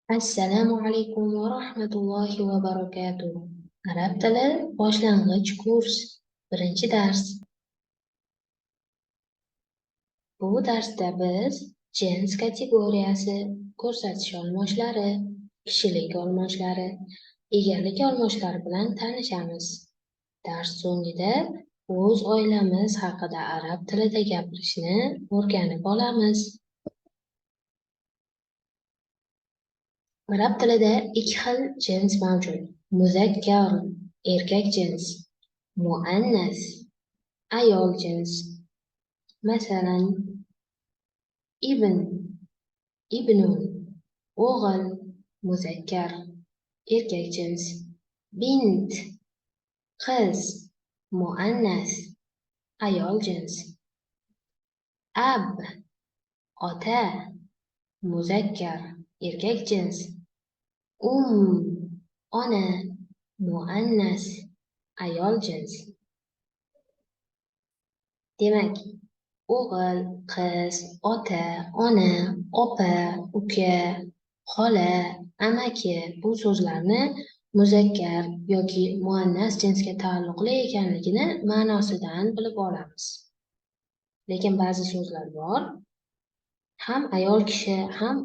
Assalomu alaykum va rahmatullohi va barakatuh. Arab tili boshlang'ich kurs, birinchi dars. Bu darsda biz jins kategoriyasi, ko'rsatish olmoshlari, kishilik olmoshlari, egalik olmoshlari bilan tanishamiz. Dars so'ngida o'z oilamiz haqida arab tilida gapirishni o'rganib olamiz. Arab tilida ikki xil jins mavjud. Muzakkar erkak jins, muannas ayol jins. Masalan, ibn, ibnun, o'g'il, muzakkar erkak jins, bint, qiz, muannas ayol jins, ab, ota, muzakkar erkak jins, ona, muannas ayol jins. Demak, o'g'il, qiz, ota, ona, opa, uka, xola, amaki bu so'zlarni muzakkar yoki muannas jinsga taalluqli ekanligini ma'nosidan bilib olamiz. Lekin ba'zi so'zlar bor, ham ayol kishi, ham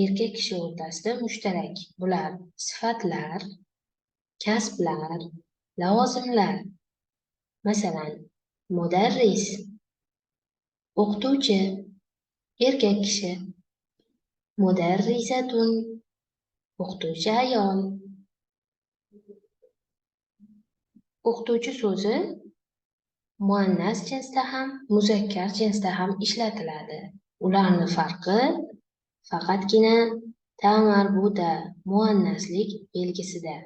erkak kishi o'rtasida mushtarak. Bular sifatlar, kasblar, lavozimlar. Masalan, mudarris, o'qituvchi, erkak kishi, mudarrisatun, o'qituvchi ayol. O'qituvchi so'zi muannas jinsda ham, muzakkar jinsda ham ishlatiladi. Ularni farqi faqatgina ta marbuta muannaslik belgisida.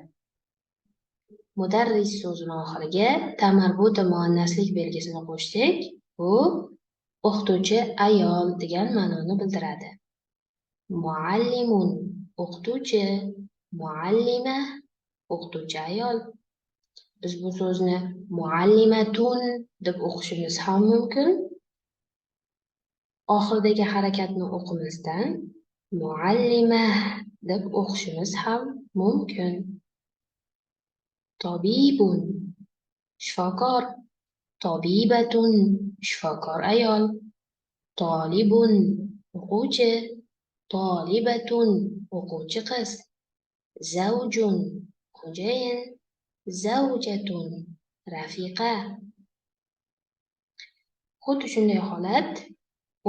Mudarris so'zini oxiriga ta marbuta muannaslik belgisini qo'shsak, bu o'qituvchi ayol degan ma'noni bildiradi. Muallimun o'qituvchi, muallima o'qituvchi ayol. Biz bu so'zni muallimatun deb o'qishimiz ham mumkin. Oxiridagi harakatni o'qimasdan muallima deb o'qishimiz ham mumkin. Tobibun shifokor, tobibatun shifokor ayol, tolibun o'quvchi, tolibatun o'quvchi qiz, zavjun xo'jayin, zavjatun rafiqa. Xuddi shunday holat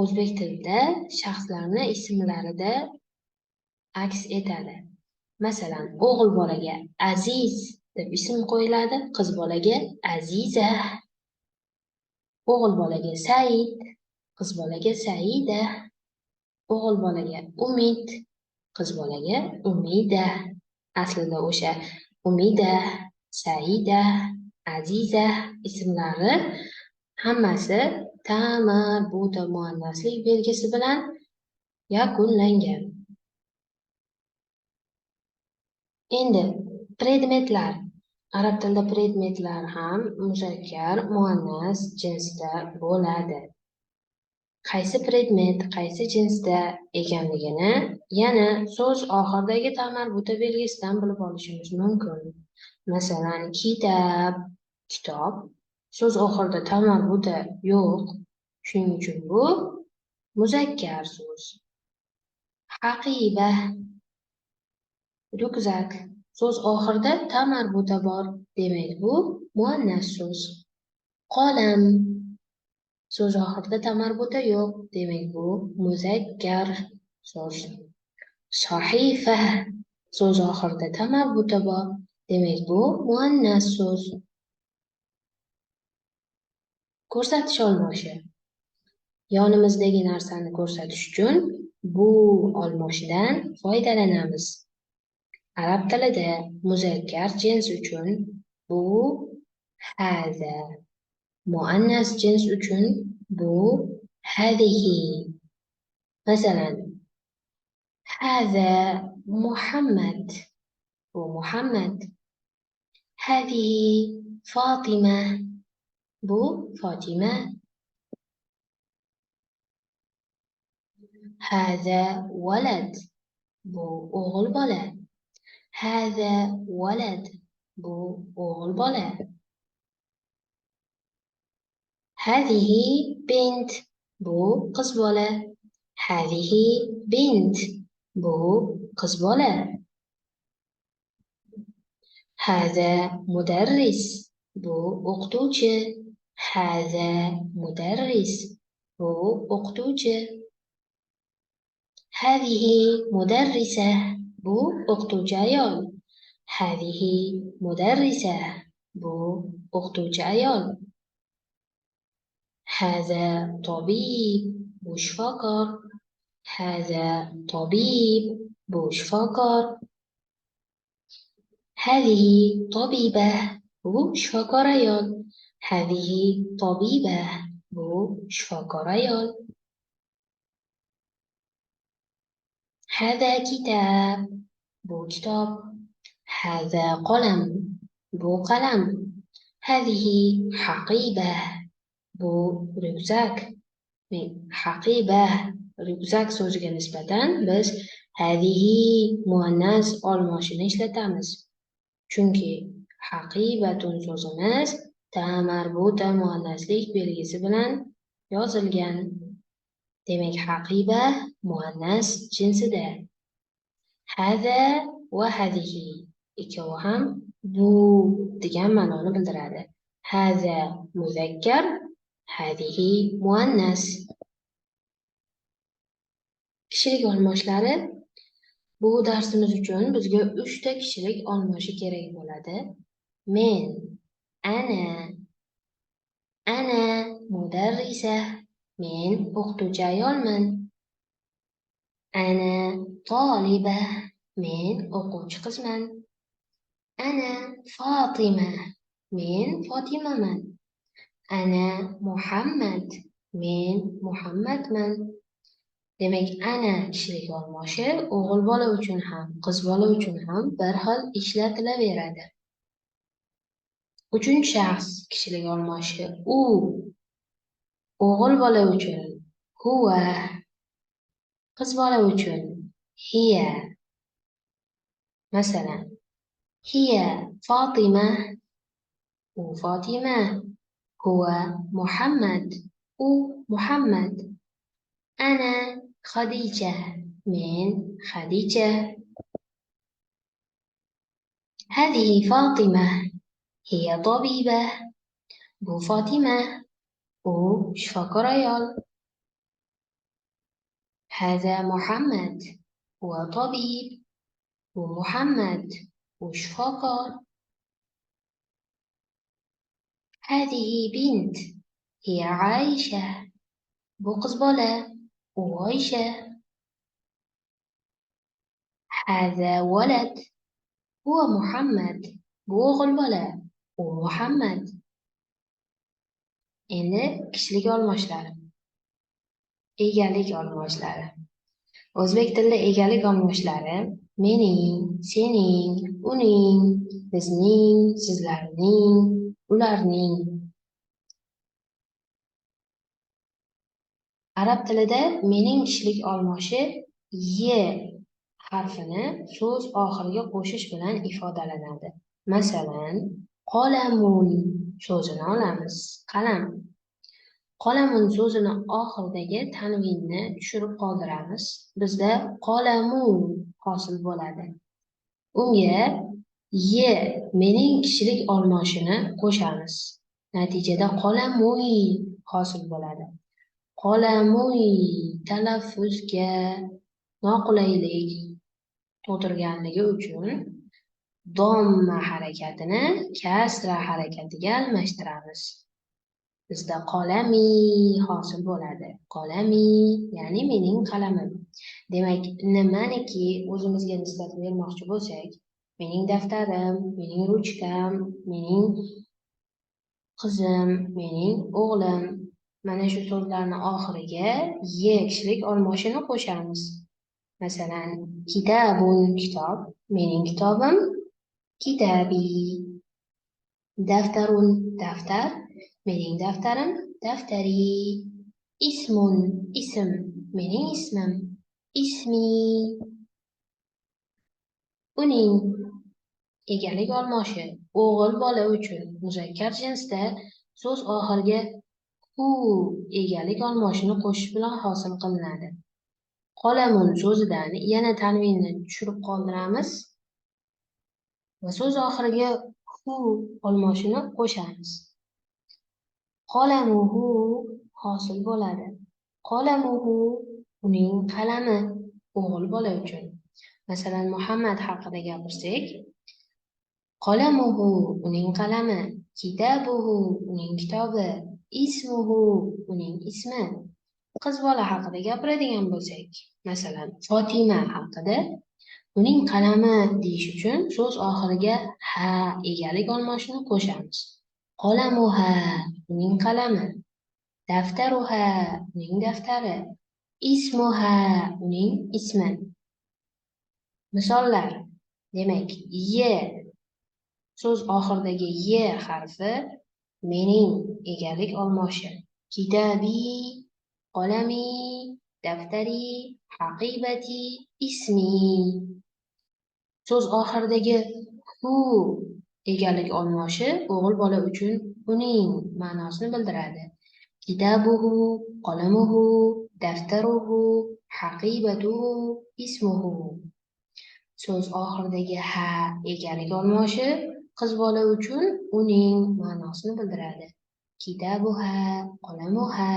o'zbek tilida shaxslarni ismlarida aks etadi. Masalan, o'g'il bolaga Aziz deb ism qo'yiladi, qiz bolaga Aziza. O'g'il bolaga Said, qiz bolaga Saida. O'g'il bolaga Umid, qiz bolaga Umida. Aslida o'sha Umida, Saida, Aziza ismlari hammasi ta marbuta muannaslik belgisi bilan yakunlangan. Endi predmetlar. Arab tilida predmetlar ham muzakkar, muannas jinsda bo'ladi. Qaysi predmet qaysi jinsda ekanligini yana so'z oxiridagi ta marbuta belgisidan bilib olishimiz mumkin. Masalan, kitob, kitob. So'z oxirida ta marbuta yo'q. Shuning uchun bu muzakkar so'z. Haqiba, ryukzak. So'z oxirida ta marbuta bor. Demak, bu muannas so'z. Qalam. So'z oxirida ta marbuta yo'q. Demak, bu muzakkar so'z. Sahifa. So'z oxirida ta marbuta bor. Demak, bu muannas so'z. Ko'rsatish olmoshi. Yonimizdagi narsani ko'rsatish uchun bu olmoshidan foydalanamiz. Arab tilida muzakkar jins uchun bu haza, muannas jins uchun bu hadihi. Masalan, haza Muhammad, bu Muhammad. Hadihi Fatima, bu Fatima. Haza walad, Bu o'g'il bola. Haza walad. Bu o'g'il bola. Hazihi bint. Bu qiz bola. Hazihi bint. Bu qiz bola. Haza mudarris. Bu o'qituvchi. Haza mudarris. Bu o'qituvchi. Hazihi mudarrisa. Bu o'qituvchi ayol. Hazihi mudarrisa. Bu o'qituvchi ayol. Haza tabib. Bu shifokor. Haza tabib. Bu shifokor. Hazihi tabiba. Bu shifokor ayol. Hazihi tabiba. Bu shifokor ayol. Haza kitob. Bu kitob. Haza qalam. Bu qalam. Hazihi haqiba. Bu ryukzak. Haqiba ryukzak so'ziga nisbatan biz hazihi muannas olmoshini ishlatamiz. Chunki haqibatun so'zimiz ta marbuta muannaslik belgisi bilan yozilgan. Demak, haqiba muannas jinsida. Haza va hazihi ikkovi ham bu degan ma'noni bildiradi. Haza muzakkar, hazihi muannas. Kishilik olmoshlari. Bu darsimiz uchun bizga 3 ta kishilik olmoshi kerak bo'ladi. Men, ana, ana mudarrisa, men o'qituvchi ayolman. Ana toliba, men o'quvchi qizman. Ana Fatima, men Fotimaman. Ana Muhammad, men Muhammadman. Demak, ana kishilik olmoshi o'g'il bola uchun ham, qiz bola uchun ham bir xil ishlatilaveradi. Uchinchi shaxs kishilik olmoshi u. O'g'il bola uchun huva, qiz bola uchun hiya. Masalan, hiya Fatima, u Fatima, huva Muhammad, u Muhammad. Ana Khadija, men Khadija. Hadihi Fatima, hiya tabiba. Bu Fatima, u shifokor ayol. Haza Muhammad, huwa tabib. Bu Muhammad, u shifokor. Hadihi bint, hiya Aisha. Bu qiz bola, u Oysha. Haza walad, huwa Muhammad. Bu o'g'il bola, u Muhammad. Endi kishilik olmoshlari. Egalik olmoshlari. O'zbek tilida egalik olmoshlari mening, sening, uning, bizning, sizlarning, ularning. Arab tilida mening kishilik olmoshi ye harfini so'z oxiriga qo'shish bilan ifodalanadi. Masalan, qolamun so'zini olamiz. Qalam. Qolamun so'zini oxiridagi tanvinni tushirib qoldiramiz. Bizda qolamun hosil bo'ladi. Unga ye mening kishilik olmoshini qo'shamiz. Natijada qolamuy hosil bo'ladi. Qolamuy talaffuzga noqulaylik tug'dirganligi uchun domma harakatini kasra harakatiga almashtiramiz. Bizda qolami hosil bo'ladi. Qolami, ya'ni mening qalamim. Demak, nimaniki o'zimizga nisbat bermoqchi bo'lsak, mening daftarim, mening ruchkam, mening qizim, mening o'g'lim, mana shu so'zlarni oxiriga ye kishilik olmoshini qo'shamiz. Masalan, kitabun kitob, mening kitobim, kitabi. Daftarun daftar, mening daftarim, daftari. Ismun ism, mening ismim, ismi. Uning egalik olmoshi o'g'il bola uchun muzakkar jinsda so'z oxiriga hu egalik olmoshini qo'shish bilan hosil qilinadi. Qolamun so'zidan yana tanvinni tushirib qoldiramiz va so'z oxiriga hu olmoshini qo'shamiz. Qolamuhu hosil bo'ladi. Qolamuhu uning qalami o'g'il bola uchun. Masalan, Muhammad haqida gapirsak, qolamuhu uning qalami, kitabuhu uning kitobi, ismuhu uning ismi. Qiz bola haqida gapiradigan bo'lsak, masalan, Fotima haqida uning qalami deyish uchun so'z oxiriga ha egalik olmoshini qo'shamiz. Qolamuha uning qalami, daftaruha uning daftari, ismuha uning ismi. Misollar. Demak, ye so'z oxiridagi ye harfi mening egalik olmoshi. Kitabi, qalami, daftari, haqibati, ismi. So'z oxiridagi hu egalik olmoshi o'g'il bola uchun uning ma'nosini bildiradi. Kitabuhu, qalamuhu, daftaruhu, haqibatuhu, ismuhu. So'z oxiridagi ha egalik olmoshi qiz bola uchun uning ma'nosini bildiradi. Kitabuha, qalamuha,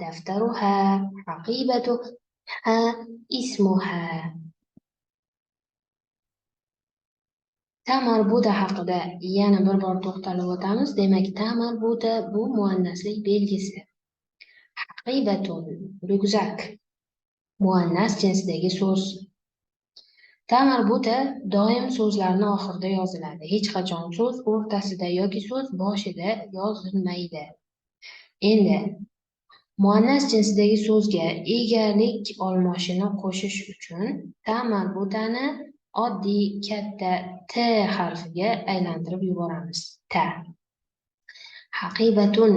daftaruha, haqibatuha, ismuha. Ta marbuta haqida yana bir bor to'xtalib o'tamiz. Demak, ta marbuta bu muannaslik belgisi. Haqibatun ryukzak muannas jinsidagi so'z. Ta marbuta doim so'zlarni oxirida yoziladi. Hech qachon so'z o'rtasida yoki so'z boshida yozilmaydi. Endi muannas jinsidagi so'zga egalik olmoshini qo'shish uchun ta marbutani oddiy katta T harfiga aylantirib yuboramiz. Ta. Haqibatun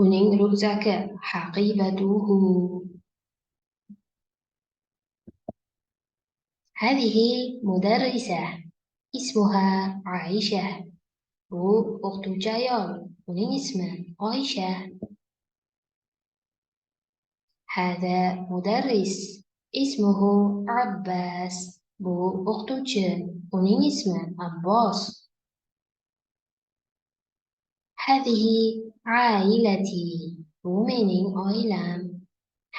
uning ryukzaki, haqibatuhu. هذه مدرسة اسمها عائشة. Bu o'qituvchi ayol, uning ismi Oysha. هذا مدرس اسمه عباس. Bu o'qituvchi, uning ismi Abbos. هذه عائلتي. Bu mening oilam.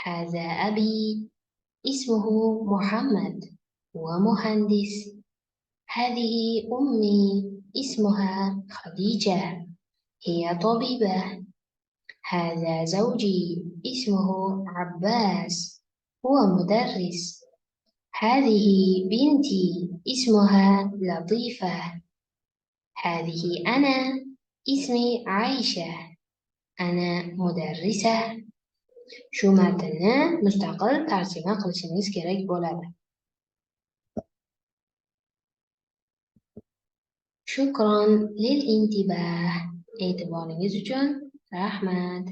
هذا أبي اسمه محمد هو مهندس. هذه أمي اسمها خديجة هي طبيبة. هذا زوجي اسمه عباس هو مدرس. هذه بنتي اسمها لطيفة. هذه أنا اسمي عائشة أنا مدرسة. Shu matnni mustaqil tarjima qilishingiz kerak bo'ladi. Shukron lil intibah. E'tiboringiz uchun rahmat.